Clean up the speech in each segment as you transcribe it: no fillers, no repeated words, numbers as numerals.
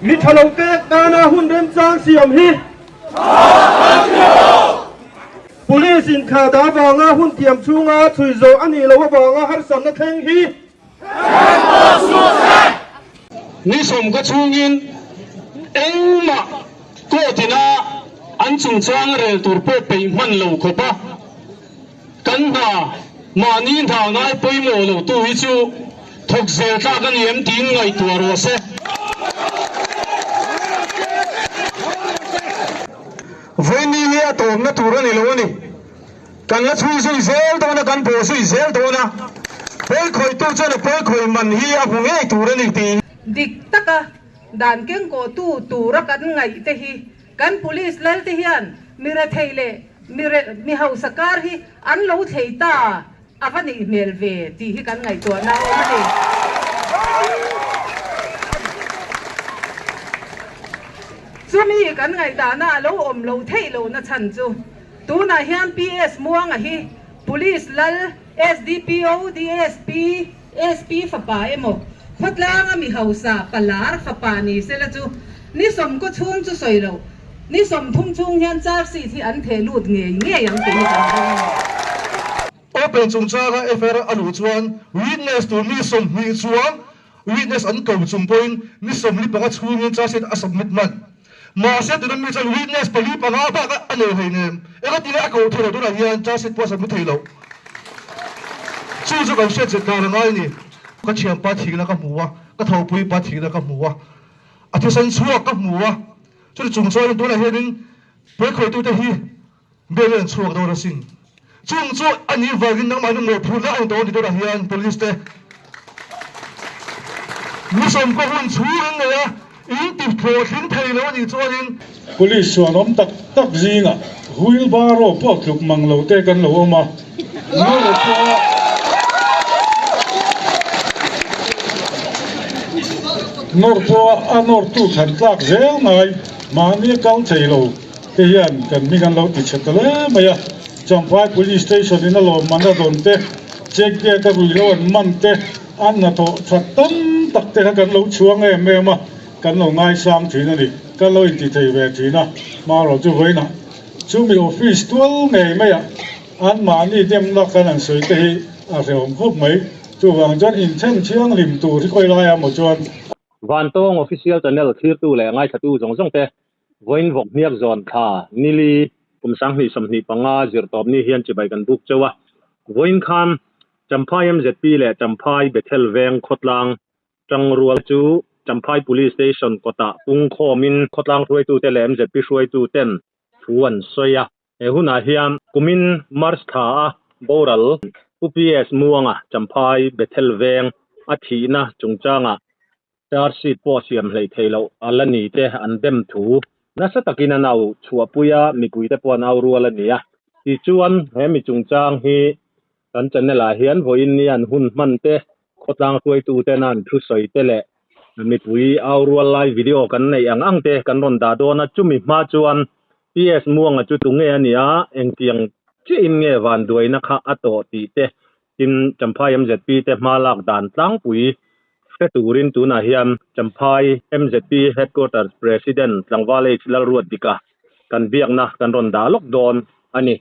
Mi tha lo te tana hun remchang siam hi Police in thla dah avanga hun thiam chhunga chhui zawh a nih loh avanga harsatna thleng hi Ni sawmka chhungin engmah court ina an chungchang rel tur pawh peih hman lo khawp a. Kan hna, mahni hna ngai pawimawh lo tu hi chu thawk zel tlak a ni em tiin ngaihtuah rawh se. Vawiini hi a tawpna tur a ni lo a ni. Kan la chhui zui zel dawn a, kan bawh zui zel dawn a, pawi khawihtu chuan a pawi khawih man hi a hmu ngei tur a ni tiin. Dik taka dan kengkawhtu tura kan ngaih te hi Kan police lal te hian mi rethei leh mi mi hausa kar hi an lo thlei ta a va nih hmel ve tih hi kan ngaihtuahna a awm a ni. Chumi kan ngaihdahna a lo awm lo theih lohna chhan chu tunah hian PS Muanga hi police lal SDPO, DSP, SP fapa emaw, khawtlanga mi hausa palar fapa ni sela chu ni sawmkaw chhung chu sawi lo, ni 30 chhung hian charge sheet hi an theh lut ngei ngei ang tih hi kan ring a ni. Open chungchanga FIR a luh chuan witness tur mi 20 chuang witness an ko chung pawhin ni 45 chhungin charge sheet a submit hman. Mahse tuna mi chuan witness pali panga bak a nei hleinem. Engati nge a koh theih loh tunah hian charge sheet pawh a submit thei loh. Chu chu kan hriat zet dan a ngai a ni. Ka thianpa thihna ka hmu a, ka thopuipa thihna ka hmu a, a thisen chhuak ka hmu a, chuti chung chuanin tunah hianin pawikhawitute hi bail in an chhuak dawn asin. Chung chu a nih vangin nangmahni mawhphurhna a ni tawh a ni tunah hian police te mi sawmkaw hun chhung in nei a, in ti hlawhtling thei lo a nih chuanin. Police chuan awm tak tak zingah wheelbarrow pawh tluk mang lo te kan lo awm a, nawr pawh nawr pawh a nawrtu thlan tlak zel ngai mahni kal thei lo te hian kan hming an lo ti chhe ta hle mai a. Champhai Police Station in a lawmman a dawn te, check gate a rui lo an man te, an hnathawh that tam tak te kha kan lo chhuang em em a, kan lo ngaisang thin a ni. Kan lo inti thei ve thin a, hmarawh chu vawiinah chumi office tual ngei maiah anmahni demna kan han sawi te hi a hrehawm khawp mai. Chuvang chuan inthen thianghlim tur hi khawi laiah maw chuan. Vantawng Official Channel thlirtu leh ngaithlatu zawng zawng te Vawiin vawk hniak zawn thla nili kum 2025 zirtawp ni hian chibai kan buk cheu a. Vawiin khan Champhai MZP leh Champhai Bethel Veng khawtlang tangrual chu Champhai Police Station kawtah pungkhawmin khawtlang hruaitute leh MZP hruaituten thu an sawi a. He hunah hian kumin March thla a boral Pu PS Muanga Champhai Bethel Veng a thihna chungchangah Charge sheet pawh siam hleih theih loh a la ni te an dem thu nasa takin an au chhuahpui a, mipuite pawh an au rual a ni a. Tichuan, he mi chungchang hi kan channel ah hian vawiin ni an hun hman te, khawtlang hruaitu tena an thu sawi te leh mipui au rual lai video kan neih ang ang te kan rawn dah dawn a. Chumi hma chuan PS Muanga chu tunge a nia, engtiang chiahin nge vanduaina kha a tawh tih te Tin, Champhai MZP te hma lak dan tlangpui hre turin tunah hian Champhai MZP Headquarters President Tlangval H Lalruatdika kan biakna kan rawn dah lawk dawn a ni.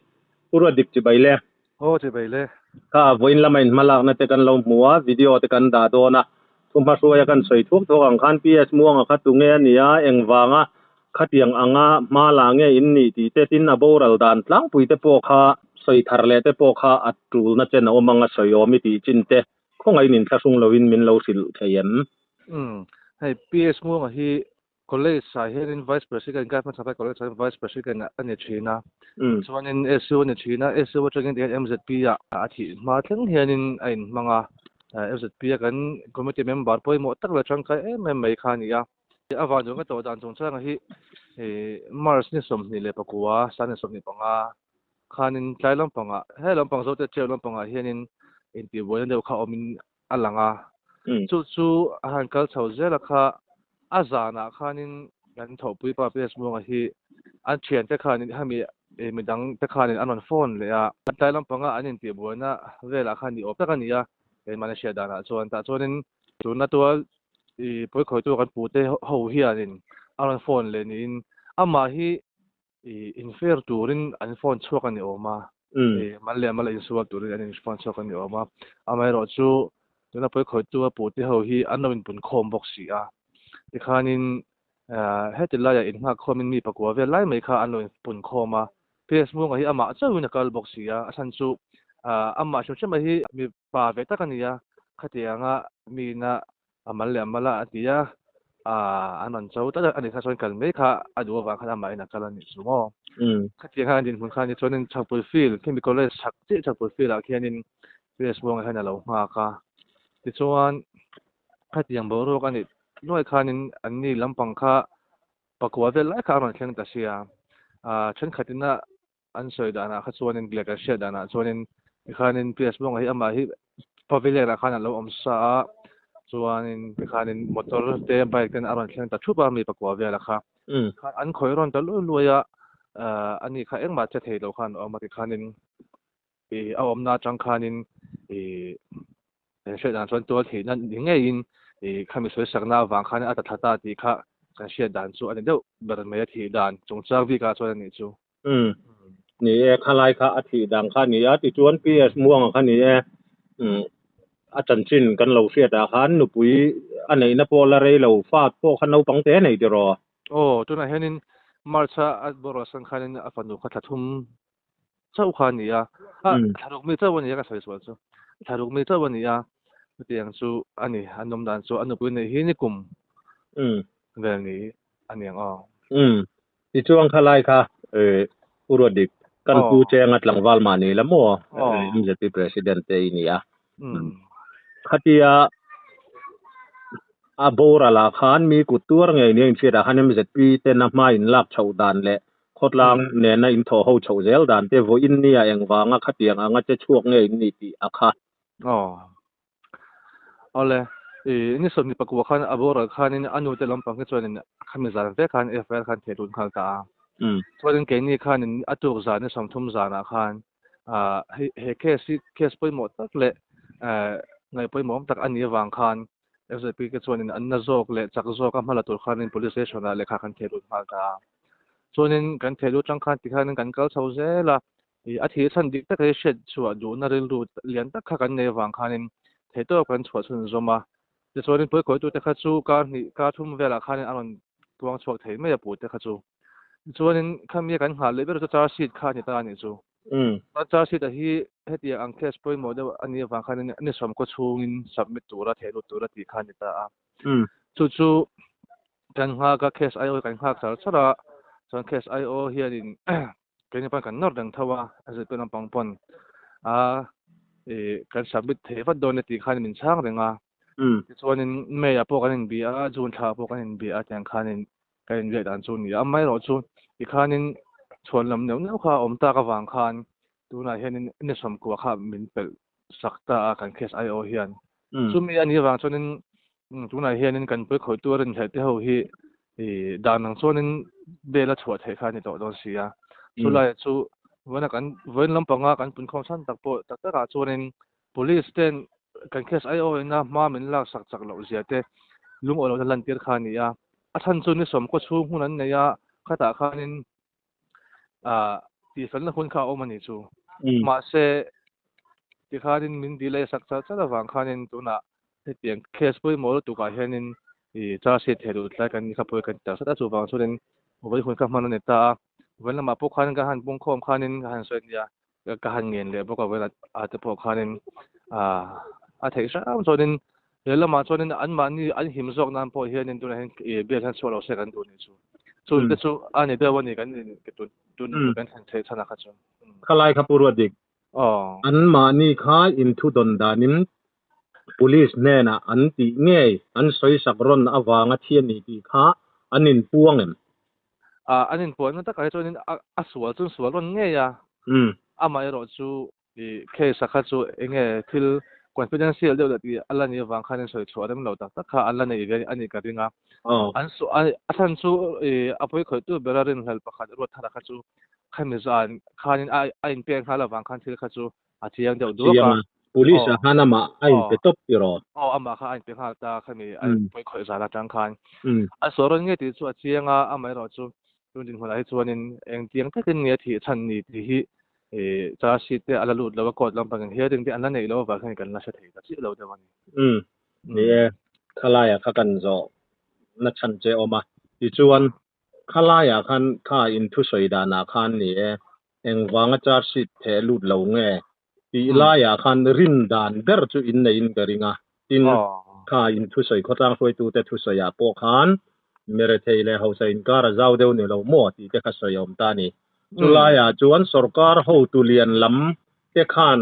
Pu Ruatdik chibai le. Aw chibai le. Kha vawiin lama in hma lakna te kan lo hmu a, video te kan dah dawn a. Thu hmahruaia kan sawi thuak thuak ang khan PS Muanga kha tunge a nia, engvanga Khatiang anga hma la nge in nih tih te tin a boral dan tlangpui te pawh kha sawi thar leh te pawh kha a tulna chen a awm ang a sawi awm i tih chin te khawngaih in thlahrung loin min lo hrilh thei em? Umm hei PS Muanga hi college ah hianin vice president ka hmasa phei college ah hian vice president a ni thin a chuanin SU a ni thin a SU atangin tihian MZP ah a thih hma thleng hianin a inhmang a MZP a kan committee member pawimawh tak leh tangkai em em mai kha a ni a. A van duh ka tawh dan chungchanga hi March ni 29 sang ni 25 khanin tlai lampangah he lampang zote cheu lampangah hianin intihbuaina deuh kha awmin a lang a. Chu chu a han kal chho zel a kha a zanah khanin kan thawhpui pa PS Muanga hi an thiante khanin hemi midang te khanin an rawn phone leh a. Tlai lampanga an intihbuaina velah khan ni awm tak a ni a, keimahni hriat danah chuan tah chuanin tuna tual. I pawikhawihtu kan pute ho hianin a rawn phone leh niin amah hi i infer turin an phone chhuak a ni awm a, i mal leh mal a insual turin an in phone chhuak a ni awm a. Amaherawh chu tuna pawikhawihtu a pute ho hi an lo inpun khawm bawk si a, tikhanin heti laiah innghak khawmin mi pakua vel lai mai kha an lo inpun khawm a. PS Muanga hi amah chauhin a kal bawk si a, a chhan chu amah hrim hrima hi mi Pa ve tak a ni a, khatianga miina a mal leh a mal a a ti a, an rawn cho tlat a ni kha chuan kal mai kha a duh avang khan amahin a kal a nih chu maw. Khatiang khan dinhmun kha a ni chuanin Chhakpui Field, khimi college chhak chiah Chhakpui Field ah khianin PS Muanga hian a lo nghak a, tichuan khatiang boruak a nih nuai khanin anni lampang kha pakua vel lai kha a rawn thleng ta sia, thenkhatin a An sawi danah kha chuanin leh kan hriat danah chuanin tikhanin PS Muanga hi amah hi pavilion ah khan a lo awm sa a, chuanin tikhanin motor te bike ten a rawn thleng ta thup a mi pakua vela kha. Khan an khawih rawn ta luai luai a, ani kha engmah che thei lo khan a awm a tikhanin ih a awmna atang khanin ih kan hriat dan chuan tual theihna ni ngeiin ih khami sawi sakna avang khan a ta thla ta tih kha kan hriat dan chu a ni deuh ber mai a thih dan chungchang bikah chuan a nih chu. Umm. Ni e, khalai kha a thih dan kha a ni a, tichuan PS Muanga kha ni e, umm a chanchin kan lo hriat ah khan nupui a neihna pawh la rei lo, fa pawh kha naupang te a nei tiraw? Aw, tunah hianin March a a boruak san khanin a fanu kha thla thum chauh kha a ni a, a thla ruk mi chauh a ni a ka sawi sual chu, thla ruk mi chauh a ni a, chutiang chu a ni, a nawm dan chu a nupui neih hi ni kum vel ni a ni ang aw. Umm, tichuan kha lai kha Pu Ruatdik kan pu chenga tlangval mah ni la maw MZP President te i ni a, khatia a boral ah khan mi kut tuar ngei nia inhriat ah khan MZP ten a hma in lak chhoh dan leh Khawtlang nena in thawh ho chhoh zel dan te vawiin nia engvanga khatiang anga che chhuak nge in nih tih a kha. Aw. Awle, i ni sawmhnih pakua khan a boral khanin a nute lampang hi chuanin khami zan vek khan FIR khan theh lut nghal ta a. Chuanin keini khanin a tuk zan ni sawmthum zanah khan hei he case hi case pawimawh tak leh ngaih pawimawh awm tak a nih avang khan FZP te chuanin an na zawk leh chak zawk a hma la tur khanin police station ah lehkha kan theh lut nghal ta a. Chuanin kan theh lut tang khan tikhanin kan kal chho zel a, ih a thih chhan dik tak hi hriat chhuah duhna rilru lian tak kha kan nei avang khanin theihtawp kan chhuah chhun zawm a. Tichuanin pawikawitute kha chu kar hnih kar thum velah khanin a rawn tuang chhuak thei mai a pute kha chu. Tichuanin khami kan nghah leh ber chu charge sheet kha a ni ta a nih chu. Chuan charge sheet a hi hetiang ang case pawimawh deuh a nih avang khanin ni sawmkaw chhungin submit tura theih lut tura tih kha a ni ta a. Chu chu kan nghak a case IO kan nghak char char a, chuan case IO hianin keini pawn kan nawr reng tho a, a zirtir lampang pawn a ih kan submit thei vat dawn e tih khan min chhang reng a. Tichuanin May ah pawh kan inbia a, June thla ah pawh kan inbia a tiang khanin kan inbiak dan chu a ni a. Amaherawh chu tikhanin chhuan lam neuh neuh kha a awm tak avang khan tunah hianin ni sawmkua kha min pelh sak ta a kan case IO hian. Chumi a nih avang chuanin tunah hianin kan pawi khawihtu a rinhlelh te ho hi ih dan ang chuanin bel a chhuah theih kha a ni tawh dawn si a. Chulai chu vawiin kan vawiin lampanga kan punkhawm chhan tak pawh tak takah chuanin Police ten kan case IO ina hma min lak sak chak loh zia te lungawi lohna lantir kha a ni a. A chhan chu ni sawmkaw chhung hun an nei a, khatah khanin ah tihfelna hun kha a awm a ni chu. Mahse tikhanin min delay sak char char avang khanin tunah hetiang case pawimawh lutukah hianin ih charge sheet thei duh tlai kan ni kha pawi kan ti tak zet a, chuvang chuanin vawi hun kha hman a ni ta a. Vawi lamah pawh khan ka han pungkhawm khanin ka han sawi nia. Ka han ngen leh bawk a vawiin a te pawh khanin a theih hram chuanin he lamah chuanin anmahni an him zawk nan pawh hianin tunah hian ih bial hian chhuah lo se kan duh nih chu. Chung te chu a ni deuh a ni kan tun kan thlen theih chhan ah kha chuan. Khalai kha Pu Ruatdik, anmahni kha inthudawn danin Police hnenah an tih ngei an sawisak rawn avanga thi a ni tih kha an inpuang em? An inpuanna takah hi chuanin a sual chu an sual rawn ngei a, amaherawh chu ih case a kha chu eng nge thil confidential deuh leh tih a la nih avang khan in sawi chhuah rem lo tak tak kha an la neih ve a nih ka ring a. An a chhan chu ih a pawi khawihtu bera rinhlelh pakhat ruat thar a kha chu khami zan khanin a inpek nghal avang khan thil kha chu a chiang deuh duak a. Police ah khan amah a inpe tawp ti rawh. Aw amah kha a inpe nghal ta khami a pawi khawih zan atang khan. A sawi rawn nge tih chu a chiang a, amaherawh chu tun dinhmunah hi chuanin engtiang takin nge a thih chhan ni tih hi charge sheet te a la lut lo a, court lampangin hearing te an la neih loh avang hian kan la hre thei ta chiah lo deuh a ni. Umm ni e, khalaiah kha kan zawh na chhan che awm a, tichuan Khalaiah khan kha in thusawi danah khan ni e, engvanga charge sheet theh lut lo nge tih laiah khan rin dan ber chu in neiin ka ring a, tin kha in thusawi khawtlang hruaitute thusawiah pawh khan Merethei leh hausa inkar a zau deuh ni lo maw tih te kha sawi a awm ta a ni. Chulaiah chuan sorkar hotu lian lam te khan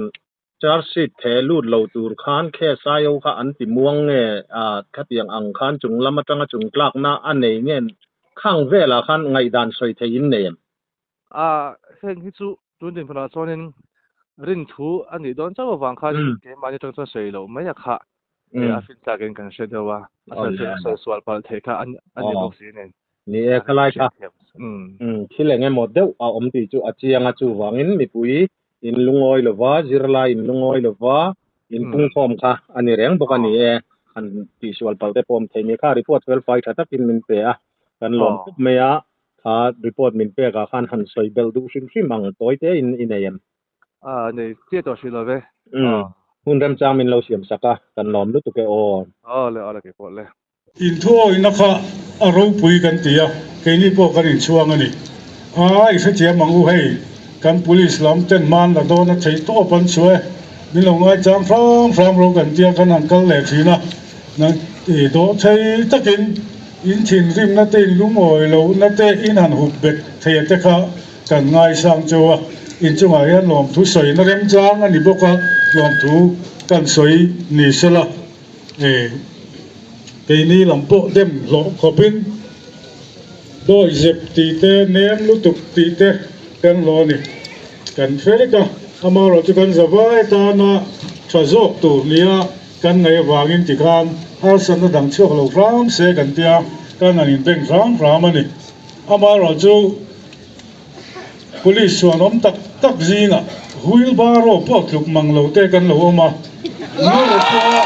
Charge sheet theh lut lo tur khan case aio kha an ti muang nge a khatiang ang khan chung lam atanga chung tlakna a nei nge khang velah khan ngaihdan sawi thei in nei em? A, heng hi chu tun dinhmunah chuanin rin thu a nih dawn chauh avang khan keimahni atang chuan sawi loh mai a khah a fin tlakin kan hre deuh a, a sawi sual palh theih kha a ni bawk si nen. Ni e, khalai kha thil eng emaw deuh a awm tih chu a chiang a, chuvangin mipui in lungawi lova, zirlai in lungawi lova, in pungkhawm kha a ni reng bawk a ni e, han tihsual palh te pawh awm thei ni kha report fel fai tha takin min pe a, kan lawm khawp mai a, kha report min pek ah khan han sawi belh duh hrim hrim ang tawi te in i nei em? A nei chiah tawh hrih lo ve. Hun remchang min lo siam sak a, kan lawm lutuk e aw. Aw le aw le keipawh le. Inthuawihna kha a ropui kan ti a, keini pawh kan inchhuang a ni. A, i hrethiam ang u hei, kan police lam ten hman la dawn a theih tawp an chhuah e, min lo ngaichang hram hram ro kan tia kan han kal leh thin a, nang i dawh thei takin in thinrimna te in lungawi lohna te in han hup bet thei a te kha kan ngaisang cheu a, inchungah hian lawmthu sawina remchang a ni bawk a, lawmthu kan sawi ni sela. E, keini lam pawh dem hlawh khawpin dawi zep tih te, nem lutuk tih te kan hlawh a ni. Kan hre vek a, amaherawh chu kan zavai tana tha zawk tur nia kan ngaih avangin tikhan harsatna dang chhuak lo hram se kan tia, kan han inbeng hram hram a ni. Amaherawh chu Police chuan awm tak tak zingah wheelbarrow pawh tluk mang lo te kan lo awm a, nawr pawh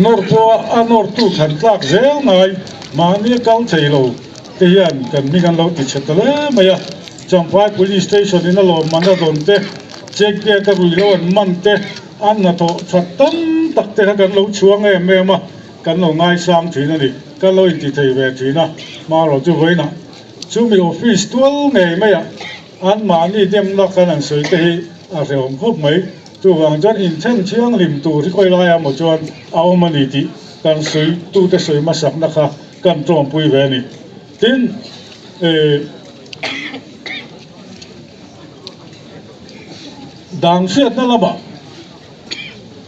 nawr pawh a nawrtu thlan tlak zel ngai mahni a kal thei lo te hian kan hming an lo ti chhe ta hle mai a, Champhai Police Station in a lawmman a dawn te, check gate a rui lo an man te, an hnathawh that tam tak te kha kan lo chhuang em em a. Kan lo ngaisang thin a ni. Ka lo inti thei ve thin a, hmarawh chu vawiinah chumi office tual ngei maiah anmahni demna kan han sawi te hi a hrehawm khawp mai. Chuvang chuan inthen thianghlim tur hi khawi laiah maw chuan a awm a ni tih kan sawi tute sawi hmasakna kha kan tawmpui ve a ni. Tin, eh, dang hriatna lamah,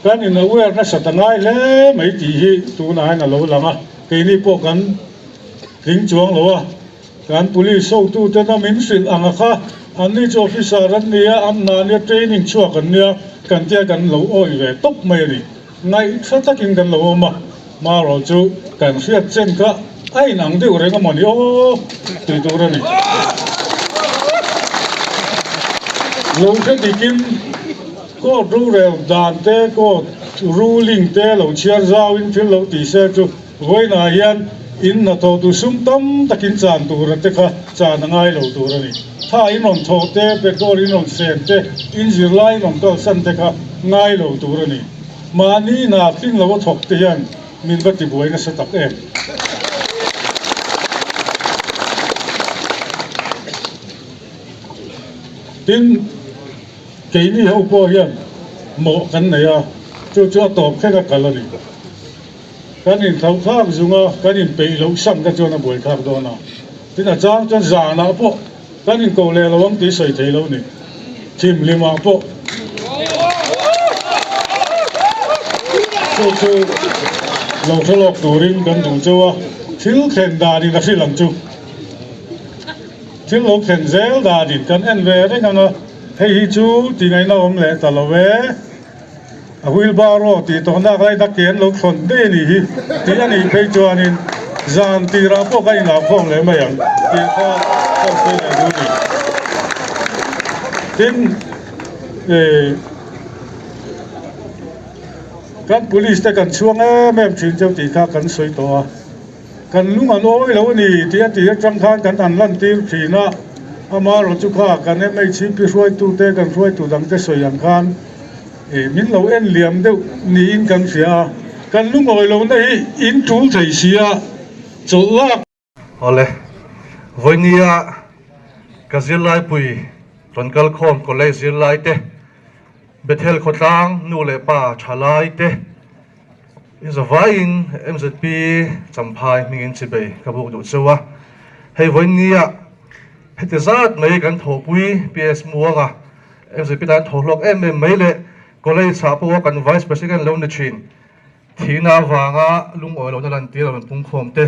Kan in aware nasa ta ngai hle mai tih hi tunah hian a lo lang a, keini pawh kan tling chuang lo a, kan police hotute na min hrilh ang a kha, anni chu officer an nia, an hna nia training chhuak an nia kan tia kan lo awih ve tawp mai a ni. Ngaihtha takin kan lo awm a, marawh chu kan hriat chen kha a inang deuh reng a mawni aw tih tur a ni. Lo hre dikin. Court rorel dan te, court ruling te lo chhiar zauin thil lo ti se chu vawiinah hian in hnathawh tu sum tam takin chan tur a te kha chan a ngai lo tur a ni. Tha in rawn thawh te, petrol in rawn sen te, in zirlai in rawn kalsan te kha ngai lo tur a ni. Mahni hna tling lo a thawk te hian min va tibuai nasa tak em. Tin. Keini ho pawh hian mawh kan nei a, chu chu a tawp thleng a kal a ni. Kan inthlauh thlak zung a, kan inpeih loh sam te chuan a buai thlak dawn a. Tin a chang chuan zanah pawh kan inkoh leh lo ang tih sawi thei lo ni. Thimhlimah pawh chu chu lo hre lawk turin kan duh cheu a, thil thlen danin a hrilh ang chu. Thil lo thlen zel danin kan en ve reng ang a, hei hi chu ti ngaihna awm leh ta lo e. A wheelbarrow tih tawh nak lai na ke an lo thlawn daih a nih hi tih a nih phei chuanin zan tirah pawh ka inah khawm leh mai ang tih kha ka sawi leh duh a ni. Tin, kan police te kan chhuang em em thin cheu tih kha kan sawi tawh a, kan lung an awi lo a ni tih a tih atang khan kan an lantir thin a, amaherawhchu kha kan MHCP hruaitute kan hruaitu dangte sawi ang khan min lo en liam deuh niin kan hria a, kan lungawi lohna hi in tul thei si a, chawlh lak. Awle, vawinia ka zirlaipui rawn kal khawm college zirlai te, Bethel khawtlang nu leh pa thalai te, inzavaiin MZP Champhai hmingin chibei ka buk duh cheu a. Hei vawinia heti zat mai kan thawhpui PS Muanga MZP tan thaw hlawk em em mai leh college ah pawha kan Vice President lo ni thin Thihna avanga lungawi lohna lantir a rawn pungkhawm te,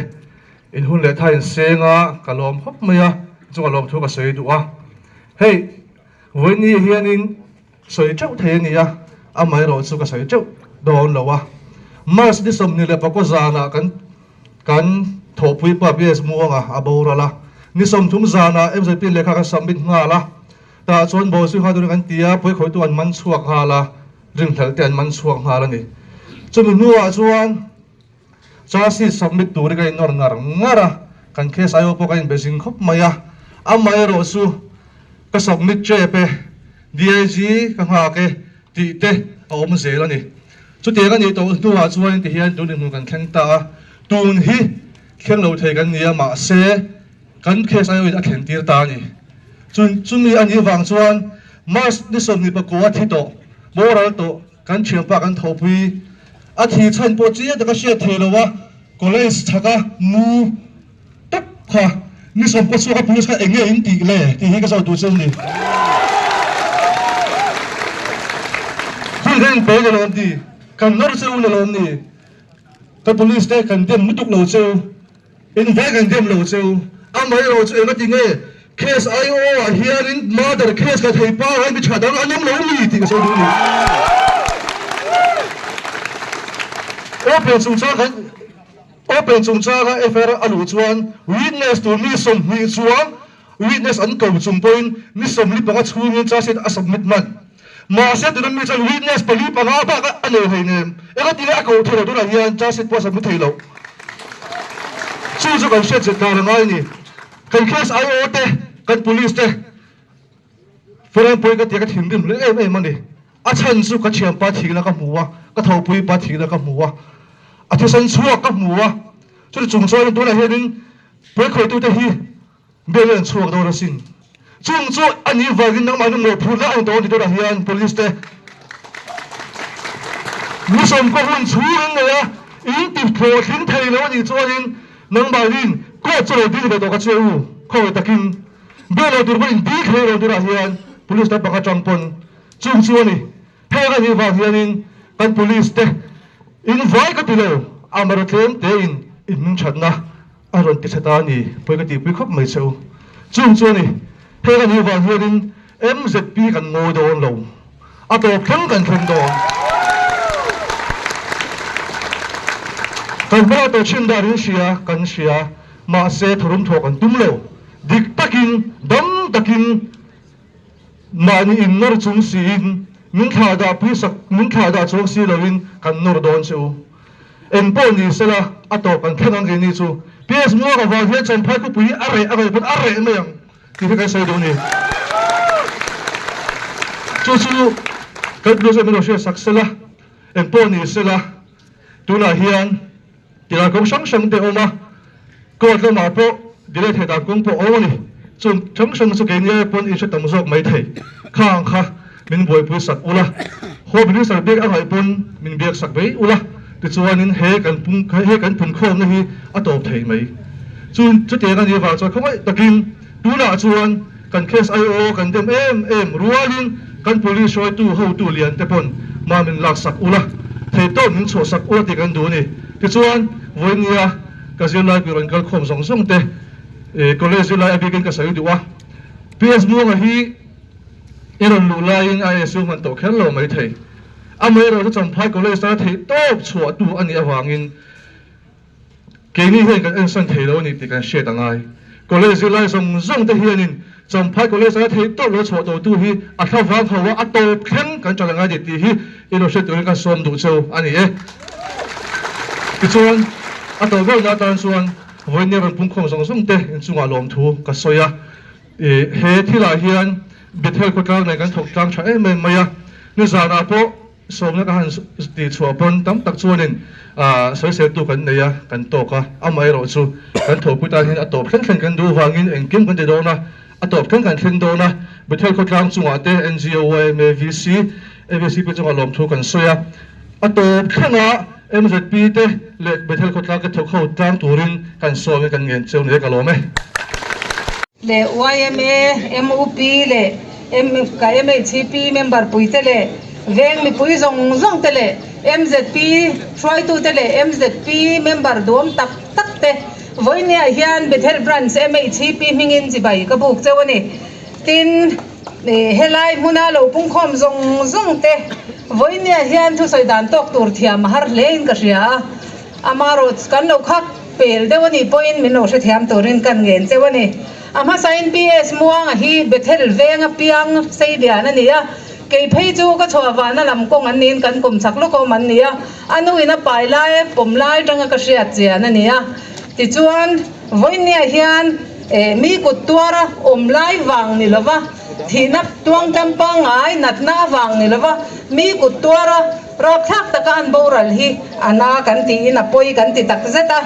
in hun leh tha inseng a, ka lawm khawp mai a, chunga lawmthu ka sawi duh a. Hei, vawiini hianin sawi teuh thei a ni a, amaherawh chu ka sawi teuh dawn lo a. March ni 24 zanah kan kan thawhpui pa BS Muanga a boral a, ni 30 zanah MZP lehkha kan submit nghal a, tah chuan Bawlsui kha turin kan ti a, pawikhawihtu an man chhuak nghal a. Rinhlelh te an man chhuak nghal a ni. Chumi hnuah chuan charge sheet submit turin ka innawr ngar ngar a, kan case IO pawh ka inbe zing khawp mai a. Amaherawh chu ka submit tep e, DIG ka nghak e tih te a awm zel a ni. Chutiang a nih tawh hnuah chuan tihian tun inhmun kan thleng ta a, tun hi thleng lo thei kan ni a, mahse kan case IO in a thlen tir ta a ni. Chumi a nih vang chuan March ni 24 a thi tawh, boral tawh, kan thianpa kan thawhpui. A thi chhan pawh chiang taka hriat thei lo a, college chhaka mu tawp kha ni sawm pawh chhuak a police kha eng nge in tih le tih hi ka zawt duh cheu ni. Hun kan inpe ni lawm ti, kan nawr cheu ni lawm ni, kan police te kan dem lutuk lo cheu. In vai kan dem lo cheu. Amaherawh chu engati nge case IO ah hianin murder case ka thei pa hi mi tha dang an awm lo mi tih ka sawi duh ni. Open chungchang kan Open chungchanga FIR a luh chuan witness tur mi 20 chuang witness an ko chung pawhin ni 45 chhungin charge sheet a submit hman. Mahse tuna mi chuan witness pali panga bak a nei hleinem. Engati nge a koh theih loh tunah hian charge sheet pawh a submit thei loh. Chu chu kan hriat zet dan a ngai a ni. Kan case IO te, kan police te foreign pawhin ka tia ka thinrim hle em em a ni. A chhan chu ka thianpa thihna ka hmu a, ka thopuipa thihna ka hmu a, a thisen chhuak ka hmu a. Chuti chung chuanin tunah hianin pawikhawitute hi Bel an chhuak dawn asin. Chung chu a nih vangin nangmah nu mawhphurhna a ni tawh a ni tunah hian police te ni sawmkaw hun chhung in nei a, in ti hlawhtling thei lo a nih chuanin nangmahnin court chu lo dil ve tawh ka che u khawngaih takin bel lo tur pawh in dil thei lo tunah hian police tam pakhat tang pawn chung chu a ni. Heng a nih vang hianin kan police te in vai ka ti lo, amara tlem tein in hmingthatna a rawn ti tha ta a ni, pawi ka tihpui khawp mai che u. Chung chu a ni, heng a nih vang hianin MZP kan ngawi dawn lo, a tawp thleng kan thleng dawn. Kan hmala tawh thin dan in hria, kan hria, mahse tharum thawh kan tum lo, dik takin, dam takin, Mahni in nawr chung siin min thlah dah pui sak, min thlah dah chuang si loin kan nawr dawn che u. Eng pawh ni sela a tawp kan thleng ang keini chu. PS Muang avang hian Champhai khawpui hi a reh a ngaih pawn a reh mai ang tih hi kan sawi duh a ni. Chu chu kan Plus em erawh hriat sak sela, eng pawh ni sela tunah hian Tilai kawng hrang hrang te a awm a, court lamah pawh delay theih dan kawng pawh a awm a ni. Chung hrang hrang chu keini ai pawn in hre tam zawk mai thei. Kha ang kha min buaipui sak ula, Home Minister biak a ngaih pawn min biak sak mai ula, tichuanin he kan pung he kan punkhawmna hi a tawp thei mai. Chu chutiang a nih vang chuan khawngaih takin tunah chuan kan case IO kan dem em em rualin kan police hruaitu hotu lian te pawn mah min lak sak ula, theihtawp min chhuah sak ula tih kan duh a ni. Tichuan, vawinia ka zirlai pui rawn kal khawm zawng zawng te, college zirlai a bikin ka sawi duh a, PS Muanga hi i rawn luh laiin ISU hman tawh kher lo maithei. Amaherawhchu Champhai College tana theihtawp chhuahtu a nih avangin, Keini hian kan ensan thei lo a ni tih kan hriat a ngai. College zirlai zawng zawng te hianin Champhai College aia theih tawp lo chhuah totu hi a thla vang ho a, a tawp thleng kan ṭan angai tih hi i lo hriat turin kan sawm duh cheu a ni e. Tichuan, a tawp ber na atan chuan vawiin rawn pungkhawm zawng zawng te inchungah lawmthu ka sawi a. He thilah hian Bethel khawtlang nen kan thawk tlang tha em em mai a, nizanah pawh sawmna ka han tih chhuah pawn tam tak chuanin sawiseltu kan nei a, kan tawk a, amaherawh chu kan thawhpui tan hian a tawp thleng thleng kan duh vangin engkim kan ti dawn a, a tawp thleng kan thleng dawn a, Bethel khawtlang chungah te NGO, yma, VC, AVCP chungah lawmthu kan sawi a, a tawp thlenga MZP te leh Bethel khawtlang te thawk ho tlang turin kan sawm in kan ngen cheu ni e ka lawm e. Leh yma, mup leh ka MHCP member puite leh veng mipui zawng zawng te leh MZP hruaitute leh MZP member duam tak tak te vawinia hian Bethel Branch MHCP hmingin chibai ka buk cheu a ni. Tin, helai hmuna lo pungkhawm zawng zawng te vawinia hian thusawi dan tawk tur thiam a har hle in ka hria a. Amarawh kan lo khak pel deuh a nih pawhin min lo hrethiam turin kan ngen cheu a ni. A hmasain PS Muanga hi Bethel venga piang Seilian a ni a, kei phei chu ka chhuah vahna lam kawng an niin kan kum chak lawk awm an ni a, a nuin a pai lai pawm lai tanga ka hriat chian a ni a. Tichuan, vawinia hian mi kut tuara awm lai vang ni lova, thihna tuangtam pangngai natna avang ni lova mi kut tuara, Rapthlak taka an boral hi a na kan tiin a pawi kan ti tak zet a.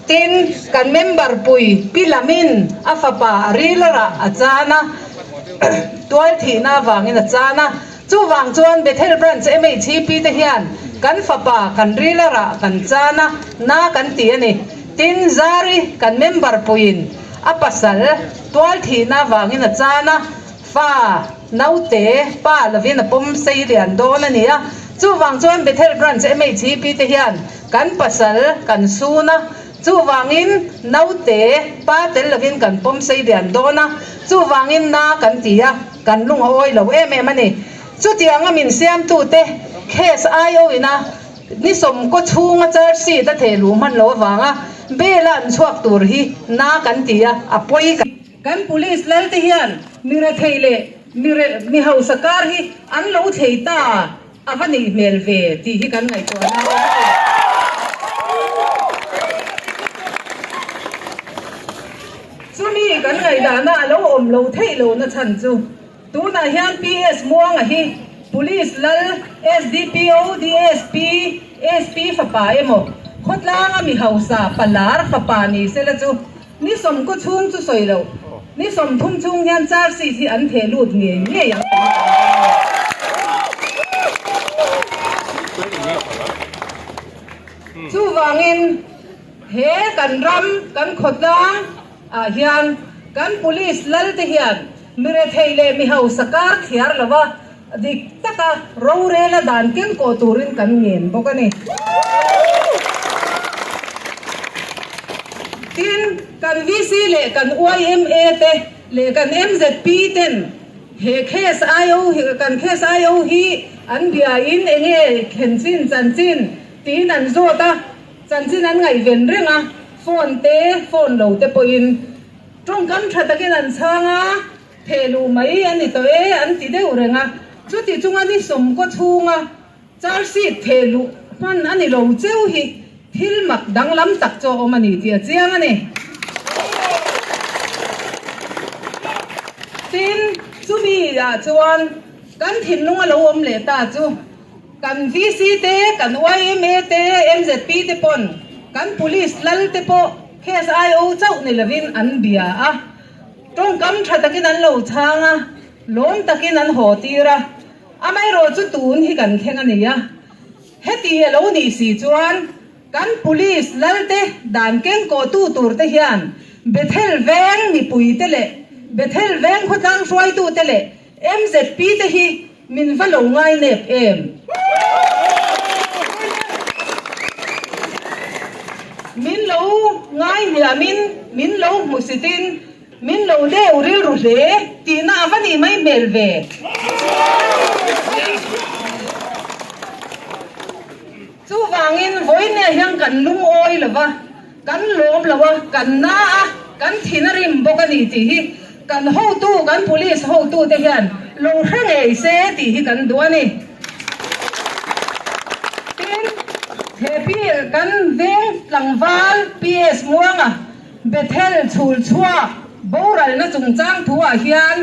Tin, kan member pui Pi Lamin a fapa a ril a rah a chan a, tual thihna avangin a chan a. Chuvang chuan Bethel Branch MHCP te hian kan fapa kan ril a rah kan chan a, na kan ti a ni. Tin, Zari kan member puiin a pasal tual thihna avangin a chan a, Fa, naute, pa lovin a pawm sei lian dawn a ni a, chuvang chuan Bethel Branch MHEP te hian kan pasal kan sun a, chuvangin naute, pa tel lovin kan pawm sei lian dawn a, chuvangin na kan ti a, kan lung a awi lo em em a ni. Chutianga min siamtute case IO ina ni sawmkaw chhunga charge sheet a theh luh hman loh avanga bail a an chhuak tur hi na kan ti a, a pawi kan. Kan police lal te hian mi rethei leh mi re mi hausa kar hi an lo thlei ta a va nih hmel ve tih hi kan ngaihtuah na a awm a ni. Chumi kan ngaihdahna a lo awm lo theih lo na chhan chu tunah hian PS Muanga hi police lal SDPO, DSP, SP fapa emaw khawtlanga mi hausa palar fapa ni sela chu Ni sawmkaw chhung chu sawi loh, ni 30 chhung hian charge sheet hi an theh lut ngei ngei ang tih hi kan ring a ni. Chuvangin he kan ram, kan khawtlang ah hian kan police lal te hian mi rethei leh mi hausa kar thiar lova dik taka rorela dan keng kawh turin kan ngen bawk a ni. Tin, kan VC leh kan yma te leh kan MZP ten he case IO hi kan case IO hi an biain enge thlen chin chanchin tiin an zawt a, chanchin an ngaihven reng a, phone te phone lo te pawhin tawngkam tha takin an chhang a. Theh luh mai a ni tawh e an ti deuh reng a, chuti chunga ni sawmkaw chhunga charge sheet theh luh hman a ni lo cheu hi thil mak danglam tak chu a awm a ni tih a chiang a ni. Tin, chumi ah chuan kan thinlung a lo awm leh ta chu kan VC te, kan yma te, MZP te pawn kan police lal te pawh case IO chauh ni lovin an bia a. Tawngkam tha takin an lo chhang a, lawm takin an haw tir a, amaherawh chu tun hi kan thleng a ni a. Heti a lo nih si chuan kan police lalte dan keng kawhtu tur te hian Bethel veng mipui te leh Bethel veng khawtlang hruaitu te leh MZP te hi min va lo ngai nep em? Min lo ngai hniamin, min lo hmusitin, min lo deuh rilru hle tihna a va nih mai hmel ve. Chuvangin vawinia hian kan lungawi lo va, kan lawm lo a, kan na a, kan thin a rim bawk a ni tih hi. Kan hotu, kan police hotute hian lo hre ngei se tih hi kan duh a ni. Tin, he pi kan veng tlangval PS Muanga Bethel chhul chhuak boralna chungchang thuah hian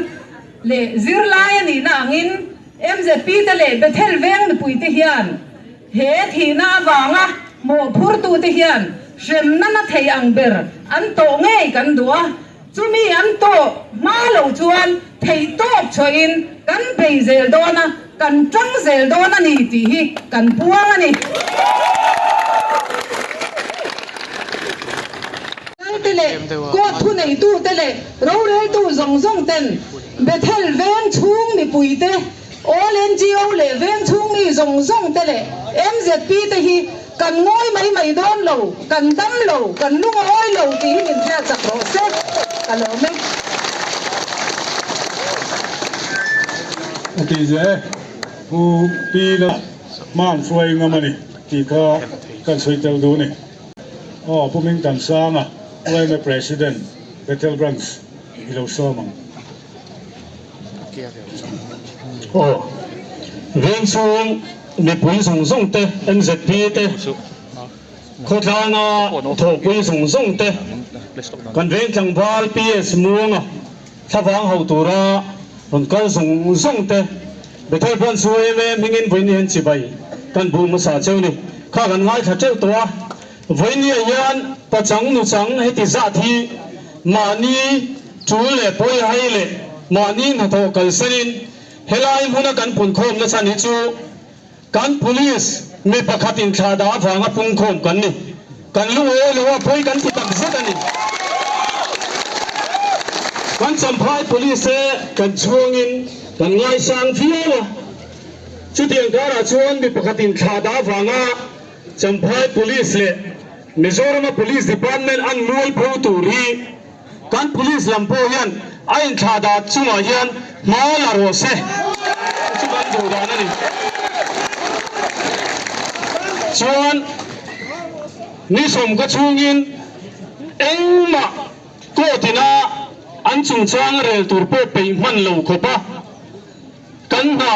leh zirlai a nihna angin MZP te leh Bethel veng mipuite hian He thihna avanga mawhphurtute hian hremna na thei ang ber an tawh ngei kan duh a, chumi an tawh hma lo chuan theihtawp chhuahin kan bei zel dawn a, kan tang zel dawn a ni tih hi kan puang a ni. Lalte leh court thuneitute leh roreltu zawng zawng ten Bethel veng chhung mipuite All NGO leh veng chhung mi zawng zawng te leh MZP te hi kan ngawi mai mai dawn lo, kan dam lo, kan lung a awi lo tih hi min hriat chak rawh se, ka lawm e. A ti ze e, Pu Pi la hman hruai ngam a ni tih kha kan sawi tel duh a ni. Aw Pu Mingtansanga, YMA President, Bethel Branch i lo sawm ang. Aw, veng chhung mipui zawng zawng te, MZP te, khawtlanga thawhpui zawng zawng te, kan veng tlangval PS Muanga thlavang ho tura rawn kal zawng zawng te, Bethel Branch yma hmingin vawiin hian chibai kan bu hmasa cheu ni. Kha kan ngaithla teuh tawh a, vawiin hian pachang nuchang heti zat hi mahni Tul leh pawi hai leh mahni hnathawh kalsanin helai hmuna kan punkhawmna chhan hi chu kan police mi pakhat inthlahdah avanga pungkhawm kan ni. Kan lungawi lo a, pawi kan ti tak zet a ni. Kan Champhai police te kan chhuangin kan ngaisang viau a, chutiang karah chuan mi pakhat inthlahdah avanga Champhai police leh Mizorama police department an mualpho tur hi Kan police lam pawh hian a inthlah dah chungah hian hma la rawh se chu kan duh dan a ni. Chuan ni sawmka chhungin engmah court ina an chungchang rel tur pawh peih hman lo khawp a, kan hna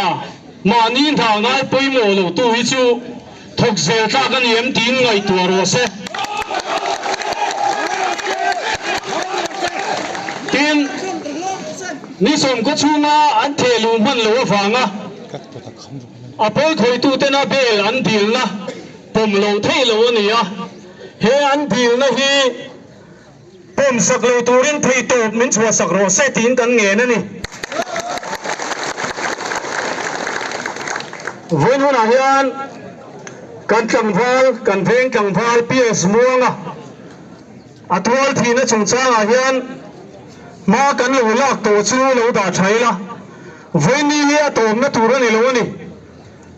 mahni hna ngai pawimawh lo tu hi chu thawk zel tlak a ni em tiin ngaihtuah rawh se. Tin, ni sawmkaw chhunga an theh luh hman loh avanga a pawikhawitutena bail an dilna pawm loh theih loh a ni a, he an dilna hi Pawm sak lo turin theihtawp min chhuah sak rawh se tiin kan ngen a ni. Vawiin hunah hian kan tlangval, kan veng tlangval PS Muanga a tual thihna chungchangah hian hma kan lo lak tawh chu lo dah tha ila, vawiin ni hi a tawpna tur a ni lo a ni.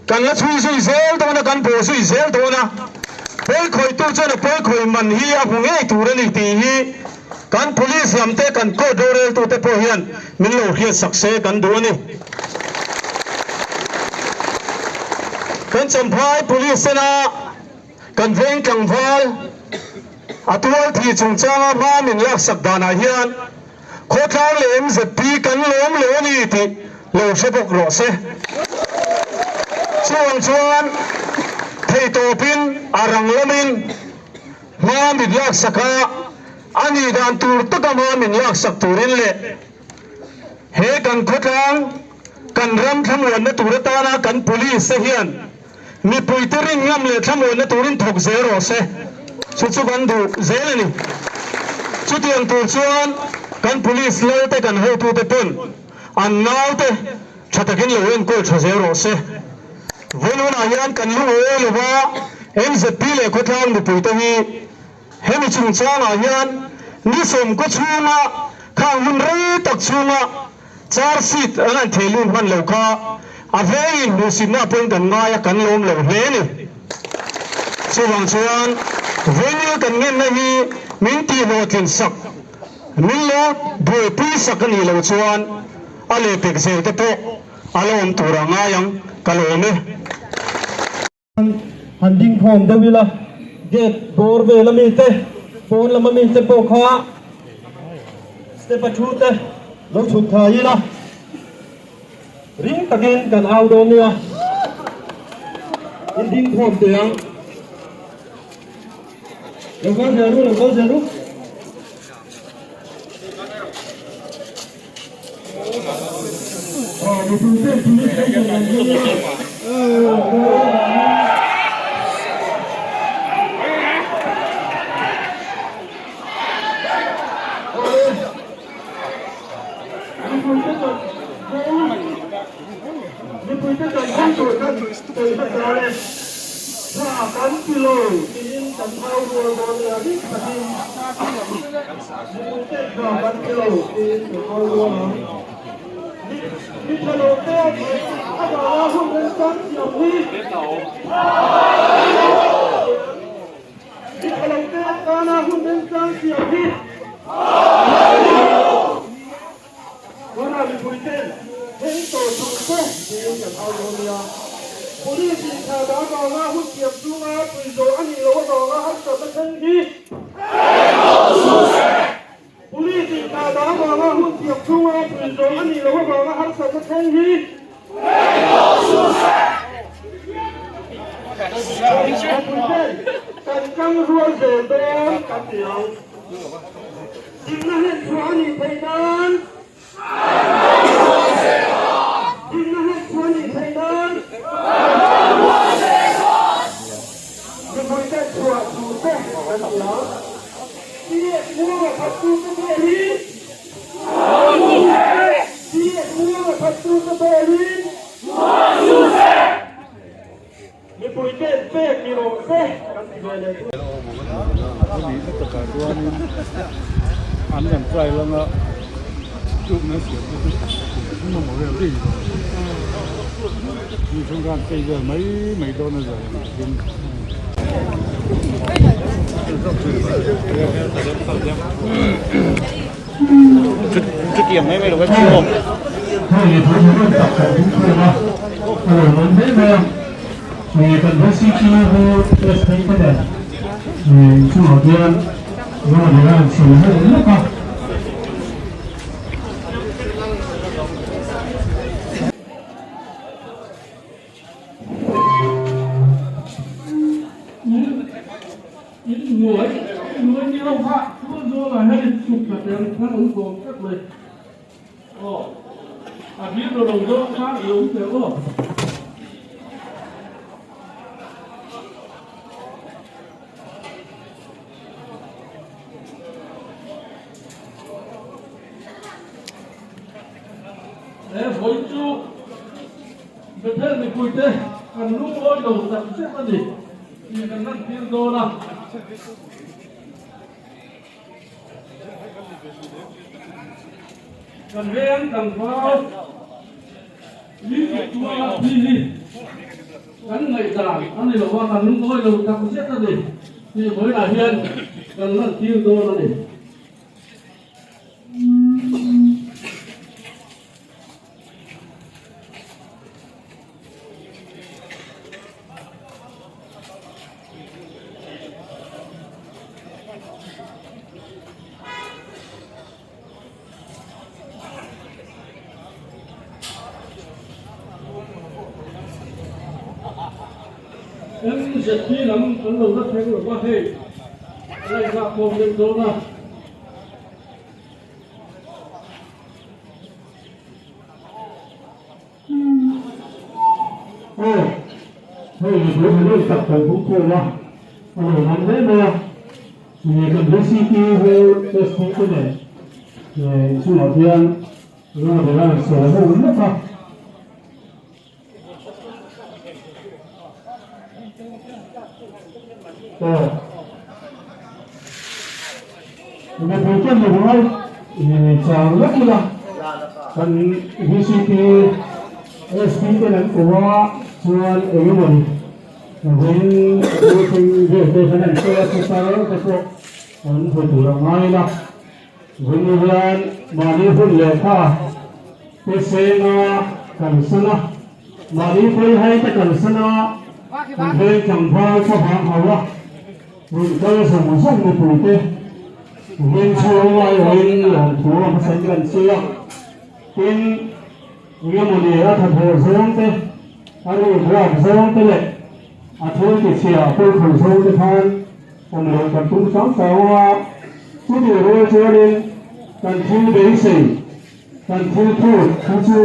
Kan la chhui zui zel dawn a, kan bawh zui zel dawn a, pawikhawihtu chuan a pawikhawih man hi a hmu ngei tur a ni tih hi kan police lam te, kan court roreltute pawh hian min lo hriatsak se kan duh a ni. Kan Champhai police sena kan veng tlangval a tual thih chungchanga hma min laksak danah hian Khawtlang leh MZP kan lawm lo a ni tih lo hre bawk rawh se. Chuvang chuan theihtawpin a rang lamin hma min laksak a, a nih dan tur taka hma min laksak turin leh he kan khawtlang kan ram thlamuanna tur atana kan police te hian Mipuite rin ngam leh thlamuanna turin thawk zel rawh se. Chu chu kan duh zel a ni. Chutiang tur chuan kan police lalte kan hotute pawn an naute tha takin lo enkawl tha zel rawh se. Vawiin hunah hian kan lungawi lova MZP leh khawtlang mipuite hi hemi chungchangah hian ni sawmkaw chhunga khang hun rei tak chhunga Car seat an han thei lut hman lo kha a vengin hmuhsitna pawhin kan ngai a, kan lawm lo hle a ni. Chuvang chuan venue kan ngenna hi min tihhlawhtlin sak, min lo buaipui sak a nih loh chuan a lehpek zel te pawh a la awm tur a ngai ang, ka lawm e. Han ding khawm deuh ila, gate bawr vel ami te, pawn lam ami te pawh kha step a thu te. Lo chhut thai ila, ring takin kan au dawn nia. In ding khawm teh ang. Lo kal zel ru, lo kal zel ru. Mipuite kan hun tur kan sawi hmasa e, tha kan ti lo tiin kan au rual dawn nia dik takin mipuite tha kan ti lo tiin kan au rual ang. Mi tha lo te avanga hun remchang siam hi Mi tha lo te atana hun remchang siam hi Tunah mipui ten thleng tawh suh se tiin kan au dawn nia. Police in thla dah avanga hun thiam chunga tui zawh a nih loh avanga harsatna thleng hi Thleng tawh suh se! Police in thla dah avanga hun thiam chunga tui zawh a nih loh avanga harsatna thleng hi Thleng tawh suh se! Mipui ten kan tang rual zel dawn kan ti ang. Dinna hlen chhuah a nih theih nan Dinna hlen chhuah a nih theih nan Mipui ten chhuah tur te kan ti ang. PS Muanga thattu te pawhin PS Muanga thattu te pawhin Mipui ten pek ni rawh se kan ti ve leh tur. A nih na takah chuanin an rawn try lang a, chukna siam te chu kum a maw vel daih lo. Mi chung khan chei vel mai mai dawn a zai ang tin. Chutiang mai mai lo va chiu. Hei thu hi rawn tak kan ding khawm a, a lo rawn mai mai a, kan VCP ho test phei te nen chungah hian rawn in a rawn sawi ho lawk a. In nuai nuai ni lo kha chuan zawl ah hian in chhuk thla tel khan awm tawp tlat mai aw a hlir lo lo zawng khan i awm teh aw. He vawi chu Bethel mipuite kan lungawi lo tak zet a ni tih kan lantir dawn a. Kan veng tlangval mi tuktuala thi hi kan ngaihdan a ni lo a, kan lungawi lo tak zet a ni tih vawiinah hian kan lantir dawn a ni. MZP lam an lo la thleng lo va hei a la inzah khawm deuh dawn a. Aw, hei mipui han en tak kan hmu khawm a, a lo man hle mai a, ih kan VCP ho SP te nen ih chungah hian road a rawn sawi ho lawk a. Aw, mipui ten mi rual ih chang lawk ila kan VCP SP ten an ko a chuan eng emaw ni vawiin a thleng vel te khan an sawi a putar te pawh an hawi tur a ngai ila. Vawiin hian mahni hun lehkha te senga kalsan a, mahni pawihai te kalsan a, kan veng tlangval thlavang hau a, rawn kal zawng zawng mipuite veng chhung aiawhin lawmthu a hmasain kan sawi a. Tin, engemawni a thathawh zawng te, a ruk-rap zawng te leh a thil tichhia pawlkhawih zawng te khan awm loh kan tum sang sang a. Chutih rual chuanin kan thil beisei, kan thil phut hi chu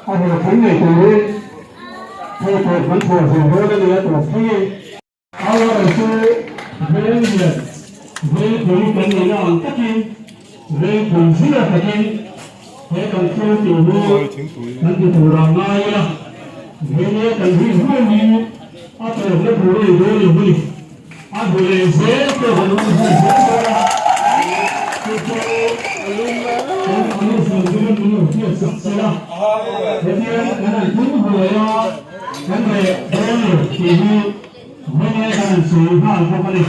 a hlawhtling ngei turin thei tawp kan chhuah zel dawn a ni a tawp thlengin. Awer chu veng lian, vengpui kan nihna ang takin, vengpui zia takin he kan thil tih hi kan ti tur ah ngai ila, venge kan ri huai hi a tawpna tur a ni dawn lo a ni. A hmu leh zel pawh kan awm zui zel dawn a, chu chu kan police lam chu min lo hriat sak se la, hetiang kan han tum huai a, kan reh dawn lo tih hi venge kan han sawi nghal bawk a ni.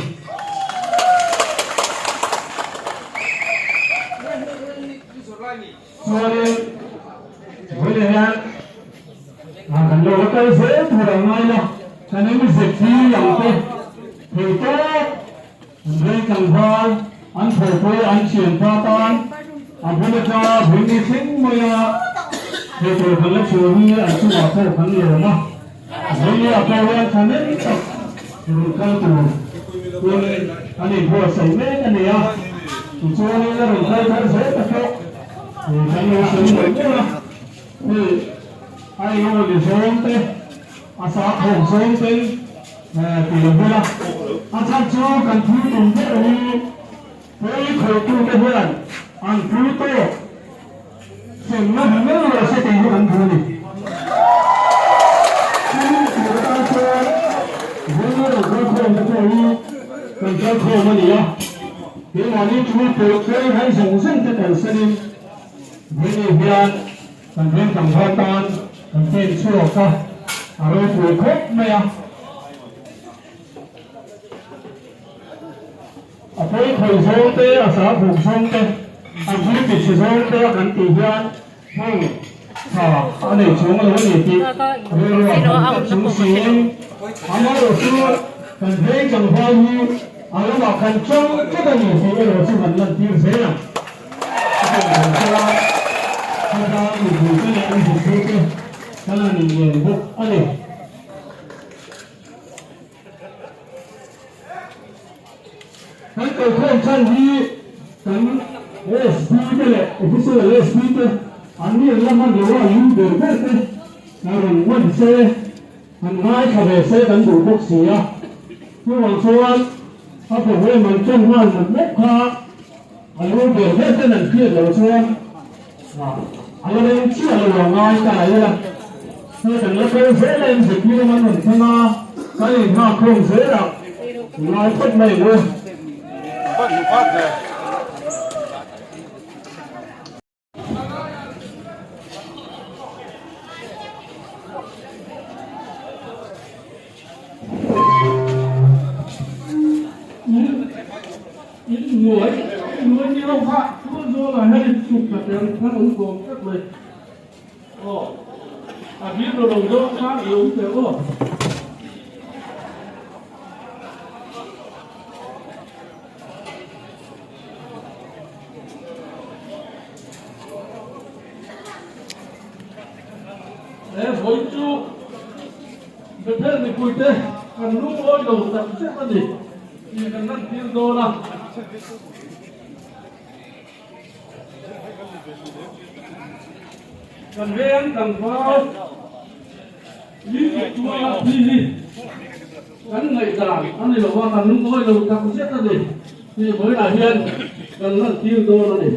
Chuanin vawiinah hian kan lo la kal zel tur ang ngai la, kan MZP ang te thei tawp an reng tlangval an thawhpui an thianpa tan a bul atanga vawiin thleng maia thei tur kan la chhuah hi an chungah pawh kan lawm a, vawiinah pawh hian thahnem tak rawn kal tur hun an inbuatsaih mek a ni a, tichuanin a rawn kal thar zel ta pawh kan lo sawi mawlh mawlh a, hei a engemaw ni zawng te, a sahkhawm zawng ten ti lo vel a, a chhan chu kan thil tum ber hi pawi khawhtute hian an pui tawk Hremna hmu ngei rawh se tih hi kan duh a ni. Chumi tur atan chuan Vengah rawn kal khawm te pawh hi kan kal khawm a ni a. Keimahni thu pawh pawi hai zawng zawng te kalsanin Vengah hian kan veng tlangval tan kan pen chhuak a, a ropui khawp mai a. A pawi khawih zawng te, a sa buk zawng te, a thil ti chhe zawng te a kan tih hian hmun tha a nei chuang lo a ni tih rilru a han tlat chung siin amaherawh chu kan veng tlangval hi a lamah kan chang tlat a ni tih erawh chu kan lantir zel ang. A tih dan chuan khawtlang mipuite leh an zirtirte kan han inngen bawk a ni. Kan kalkhawm chhan hi kan SP te leh official SP te an ni an la hman lo a, lu ber ber te an rawn ngawn se, han ngaithla ve se kan duh bawk si a. Chuvang chuan a program an ṭan nghal mawp mawp kha a lu ber ber ten an hriat loh chuan a la reng chiah lo a ngai ta ila. Hei kan la kal zel a MZP lam an rawn thleng a, kan inhak khawm zel a, ngai phawt mai ang u. In nuai nuai ni lo kha chuan zawlah hian in chhuk ta tel khan awm kawm tlat mai. Aw, a hlir lo lo zawng khan i awm teh aw. He vawi chu Bethel mipuite kan lungawi lo tak zet a ni tih kan lantir dawn a. Kan veng tlangval Music chuanga thi hi kan ngaihdan a ni lo a, kan lungawi lo tak zet a ni tih vawiinah hian kan lantir dawn a ni.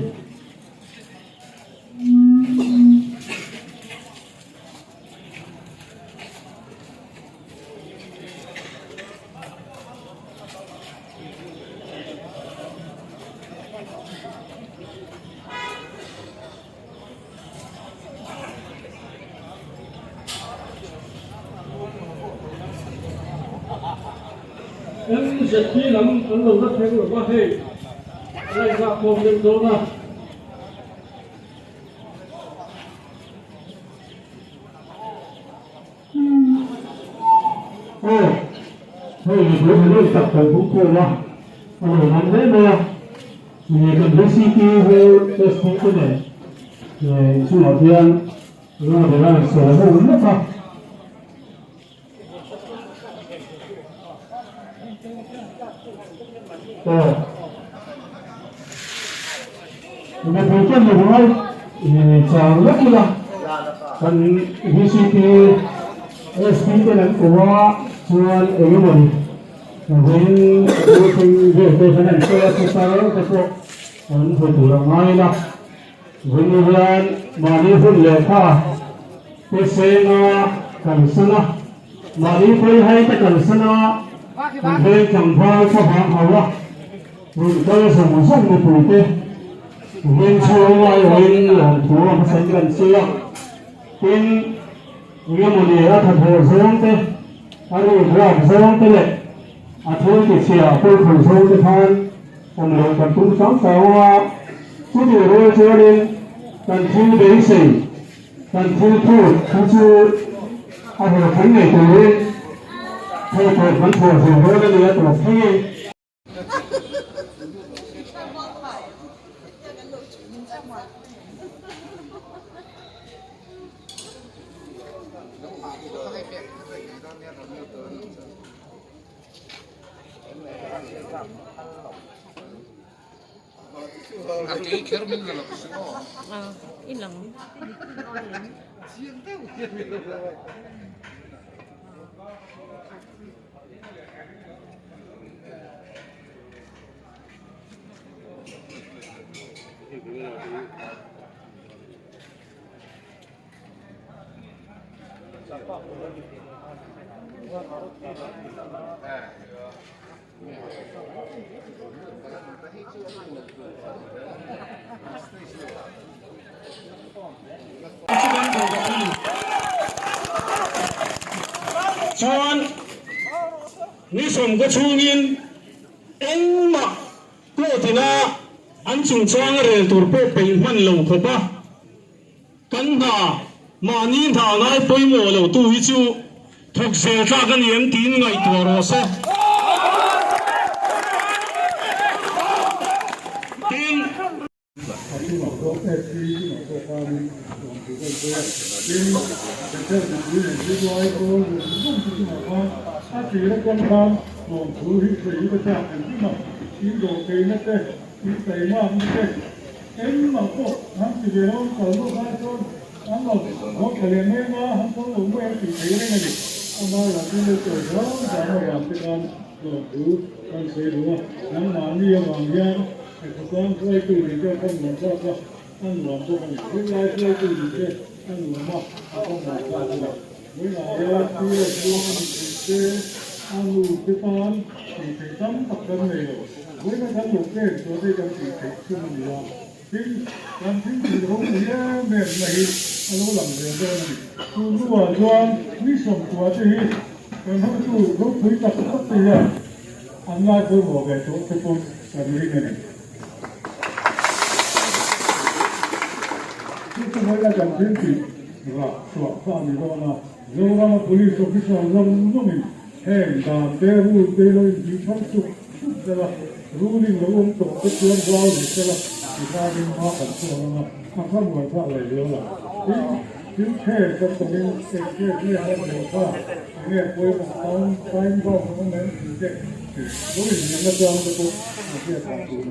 MZP lam an lo la thleng lo va hei a la inngahkhawm deuh dawn a. Aw, hei mipui thahnem tak kan hmu khawm a, a lawmawm hle mai a, kan VCP ho SP te nen. Chungah hian rorel a rawn sawi ho lawk a. Aw. Mipui ten lo ngai chang lawk ila kan VCP SP ten an ko a chuan eng emaw ni vawiin thleng vel te khan an sawi a putar te pawh an hawi tur a ngai ila vawiin hian mahni hun leh kha te senga kalsan a mahni khawi hai te kalsan a kan veng tlangval thlavang hauh a. Rawn kal zawng zawng mipuite veng chhung aiawhin lawmthu a hmasain kan sawi a, tin engemawni a thathawh zawng te, a ruk rap zawng te leh a thil tichhia pawlkhawih zawng te khan awm loh kan tum sang sang a, chutih rual chuanin kan thil beisei, kan thil phut kha chu a hlawhtling ngei turin theihtawp kan chhuah zel dawn a ni a tawp thleng e. Chuan ni sawmkaw chhungin engmah court ina an chungchang rel tur pawh peih hman lo khawp a, kan hna mahni hna ngai pawimawh lo tu hi chu thawk zel tlak a ni em tiin ngaihtuah rawh se. Tin. A chungah pawh SP chungah pawh khanin lawm thu ka sawi a, tin Bethel mipui leh zirlai pawl zawng zawng te chungah khan a tir atang khan lawm thu hi sawi hi ka chak em em a, in dawhtheihna te, in taimakna te engmah pawh han ti ve lo an kal lawk ai chuan an lo haw thla leh mai anga han kal lo mai an tih theih reng a ni. Amah chu lo chawi zang zang avang te khan lawm thu kan sawi duh a, nangmahni avang hian He khawtlang hruaitu nih te a nuam thlak a, a nuam bawk a ni. Zirlai hruaitu nih te a nuam a, a nuam thlak a ni. Vawiinah hian PS luang a nih theih te, a nu te tan tih theih tam tak kan nei lo. Vawiina kan lo pek chuan hei kan tih theih chhun a ni a. Tin, kan thil tih ropui em em na hi a lo lang ve dawn a ni. Tun hnuah chuan mi 90 te hi kan hotu ropui tak tak te hian An ngai pawimawh ve tawh te pawh kan ring a ni. Chu chu hawina kan thil tih rah chhuah kha a ni dawn a, Zorama Police Officer zawng zawngin heng dan te rule te lo intih thar chuk chuk sela, ruling lo awm tawh te chuan zau ni sela tikhanin hma kan chhuak ang a, a kha muan thlak leh zel ang. Tin, thil case kan tawngin eng case nge han hmuh kha? Enge pawimawh tan time bound a awm em tih te lo inhniamna chang te pawh a hriat dan tur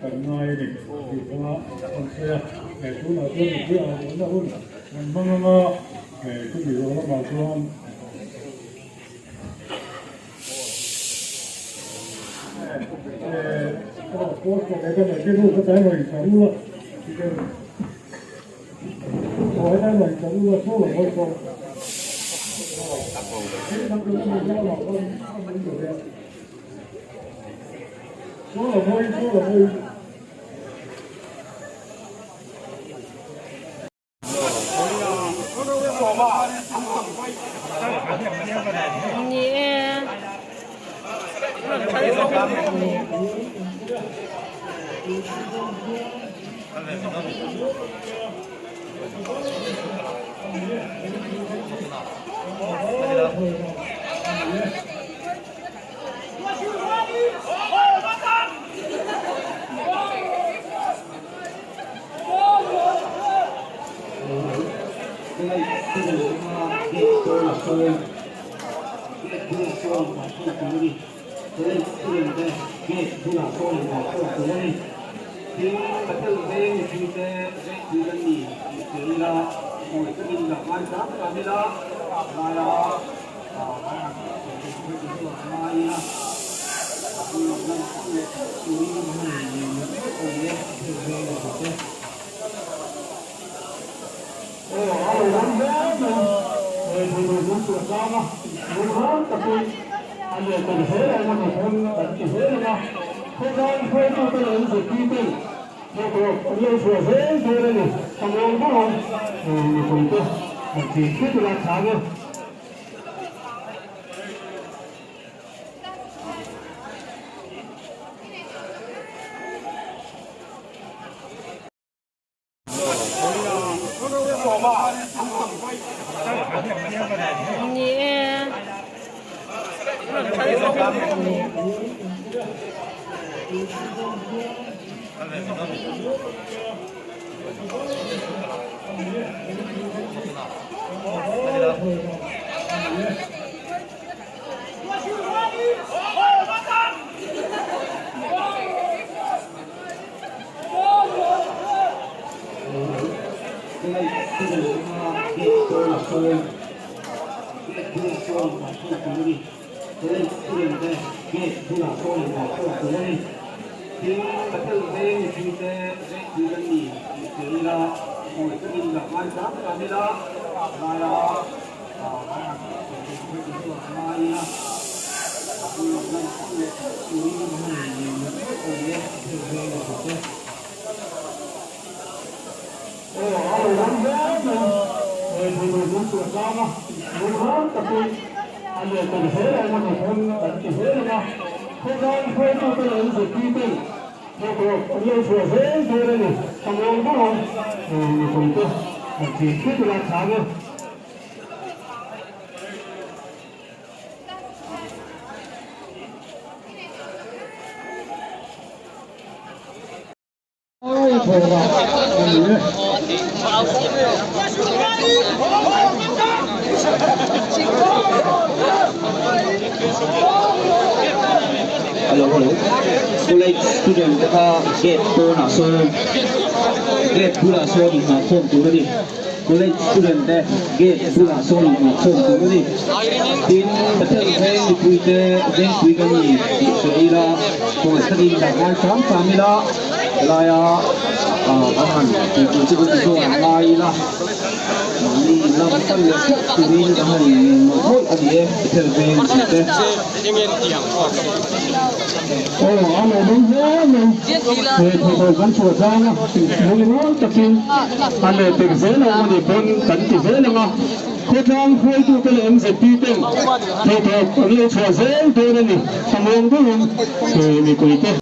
kan ngai a ni tih kha an sawi a. He tunah chuan mipui ah luhna hun kan hmang anga he chumi zawh lamah chuan post leh ka nei te ru ka time a inchah ru a ti deuh. Ni e rawn kal chho bulah sawn inhmuh khawm tur a ni. Tin, Patel veng mihringte vengpui kan ni tih hria ila, hmuh ka din lah ngai hram hram ila, laia kan han sawi theih chu chu a ngai ila, an lo lan thang leh theuh turin an han nei mawlh mawlh awm e, Patel veng mihringte. Aw, a lo ram hle mai. He theitur kan chhuah tlang a, lungrual takin a leh tel zel ang a ni pawn kan ti zel ang a. Khawtlang hruaitute leh an zirtirten theitur an lo chhuah zel dawn a ni. Ka muang bawk ang, mipuite han chim thut ila chang e. Ni e. Aw, a lo ram hle mai. He theitur kan chhuah tlang a, lungrual takin a leh tel zel ang a ni pawn kan ti zel ang a. Khawtlang hruaitute leh an zirtirten theitur an lo chhuah zel dawn a ni. Ka muang bawk ang, mipuite han chim thut ila chang e. Hello hello college student te kha gate pawnah sawn gate bulah sawn inngah khawm tur a ni college student te gate bulah sawn inngah khawm tur a ni tin Pathian veng mipui te vengpui kan ni tih hria ila khawngaih takin dan ngai hram hram ila helaia ah an han tih tur chu kan ti zawk ang ngai ila mahni lam pan leh hreuh turin kan han in mawlh mawlh a ni e Pathian veng mipui te. Aw a lo dawng hle mai he thawhpawh kan chhuah tlang a lungrual takin a leh pek zel ang a ni pawn kan ti zel ang a khawtlang hruaitute leh MZP ten thawhthawk an lo chhuah zel dawn a ni thlamuang deuhin mipuite.